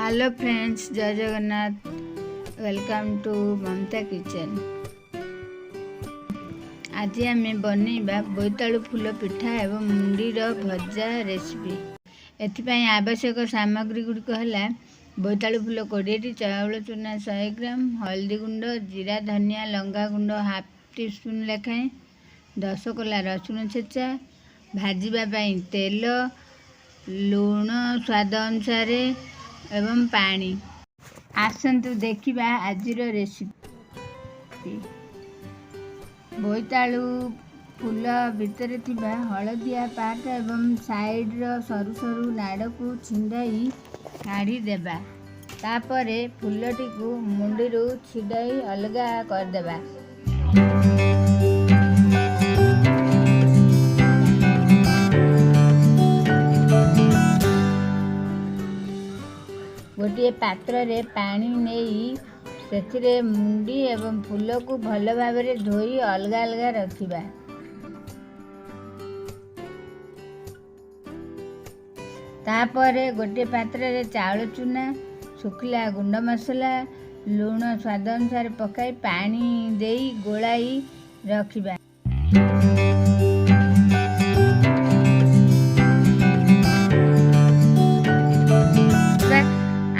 Hello friends, Jay Jagannath. Welcome to Mamata Kitchen. ଆଜି ଆମେ ବନେଇବା ବୋଇତାଳୁ ଫୁଲ ପିଠା ଏବଂ ମୁଣ୍ଡିର ଭଜା ରେସିପି। ଏଥିପାଇଁ ଆବଶ୍ୟକ ସାମଗ୍ରୀ ଗୁଡ଼ିକ ହେଲା ବୋଇତାଳୁ ଫୁଲ 20ଟି, ଚାଉଳ ଚୁନା 100 ଗ୍ରାମ, ହଳଦୀ ଗୁଣ୍ଡ, ଜିରା, ଧନିଆ, ଲଙ୍କା ଗୁଣ୍ଡ ହାଫ୍ ଟି ସ୍ପୁନ୍ ଲେଖାଏଁ, 10 କୋଲା ରସୁଣ ଛେଚା, ଭାଜିବା ପାଇଁ ତେଲ, ଲୁଣ ସ୍ୱାଦ ଅନୁସାରେ ଏବଂ ପାଣି। ଆସନ୍ତୁ ଦେଖିବା ଆଜିର ରେସିପି। ବୋଇତାଳୁ ଫୁଲ ଭିତରେ ଥିବା ହଳଦିଆ ପାର୍ଟ ଏବଂ ସାଇଡ଼ର ସରୁ ସରୁ ନାଡ଼କୁ ଛିଣ୍ଡାଇ କାଢ଼ିଦେବା। ତାପରେ ଫୁଲଟିକୁ ମୁଣ୍ଡିରୁ ଛିଣ୍ଡାଇ ଅଲଗା କରିଦେବା। ଗୋଟିଏ ପାତ୍ରରେ ପାଣି ନେଇ ସେଥିରେ ମୁଣ୍ଡି ଏବଂ ଫୁଲକୁ ଭଲ ଭାବରେ ଧୋଇ ଅଲଗା ଅଲଗା ରଖିବା। ତାପରେ ଗୋଟିଏ ପାତ୍ରରେ ଚାଉଳ ଚୁନା, ଶୁଖିଲା ଗୁଣ୍ଡ ମସଲା, ଲୁଣ ସ୍ୱାଦ ଅନୁସାରେ ପକାଇ ପାଣି ଦେଇ ଗୋଳାଇ ରଖିବା।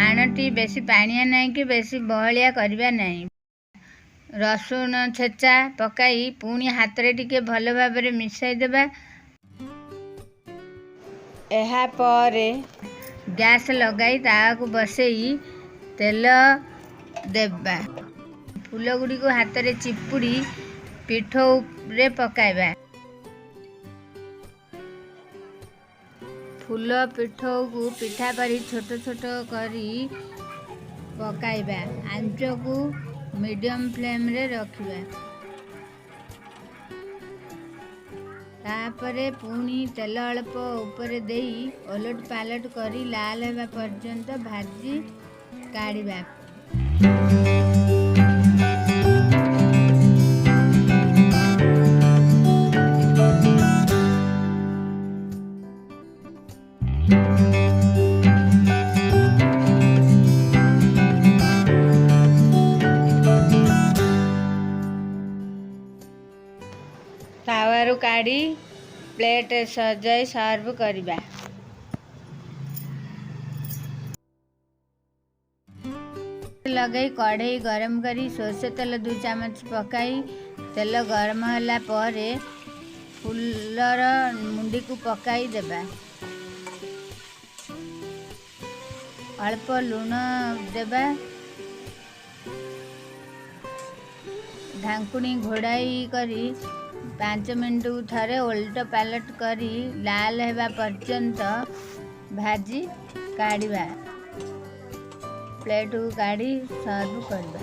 ଆଣଟି ବେଶୀ ପାଣିଆ ନାହିଁ କି ବେଶୀ ବହଳିଆ କରିବା ନାହିଁ। ରସୁଣ ଛେଚା ପକାଇ ପୁଣି ହାତରେ ଟିକେ ଭଲ ଭାବରେ ମିଶାଇ ଦେବା। ଏହାପରେ ଗ୍ୟାସ୍ ଲଗାଇ ତାହାକୁ ବସେଇ ତେଲ ଦେବା। ଫୁଲ ଗୁଡ଼ିକୁ ହାତରେ ଚିପୁଡ଼ି ପିଠଉରେ ପକାଇବା। ଫୁଲ ପିଠଉକୁ ପିଠା ପରି ଛୋଟ ଛୋଟ କରି ପକାଇବା। ଆଞ୍ଚକୁ ମିଡ଼ିୟମ୍ ଫ୍ଲେମ୍ରେ ରଖିବା। ତାପରେ ପୁଣି ତେଲ ଅଳ୍ପ ଉପରେ ଦେଇ ଓଲଟ ପାଲଟ କରି ଲାଲ ହେବା ପର୍ଯ୍ୟନ୍ତ ଭାଜି କାଢ଼ିବା। ତାୱାରୁ କାଢ଼ି ପ୍ଲେଟ୍ ସଜାଇ ସର୍ଭ କରିବା। ଲଗାଇ କଢ଼େଇ ଗରମ କରି ସୋରିଷ ତେଲ 2 ଚାମଚ ପକାଇ, ତେଲ ଗରମ ହେଲା ପରେ ଫୁଲର ମୁଣ୍ଡିକୁ ପକାଇ ଦେବା। ଅଳ୍ପ ଲୁଣ ଦେବା। ଢାଙ୍କୁଣୀ ଘୋଡ଼ାଇ କରି 5 ମିନିଟକୁ ଥରେ ଓଲଟ ପାଲଟ କରି ଲାଲ ହେବା ପର୍ଯ୍ୟନ୍ତ ଭାଜି କାଢ଼ିବା। ପ୍ଲେଟକୁ କାଢ଼ି ସର୍ଭ କରିବା।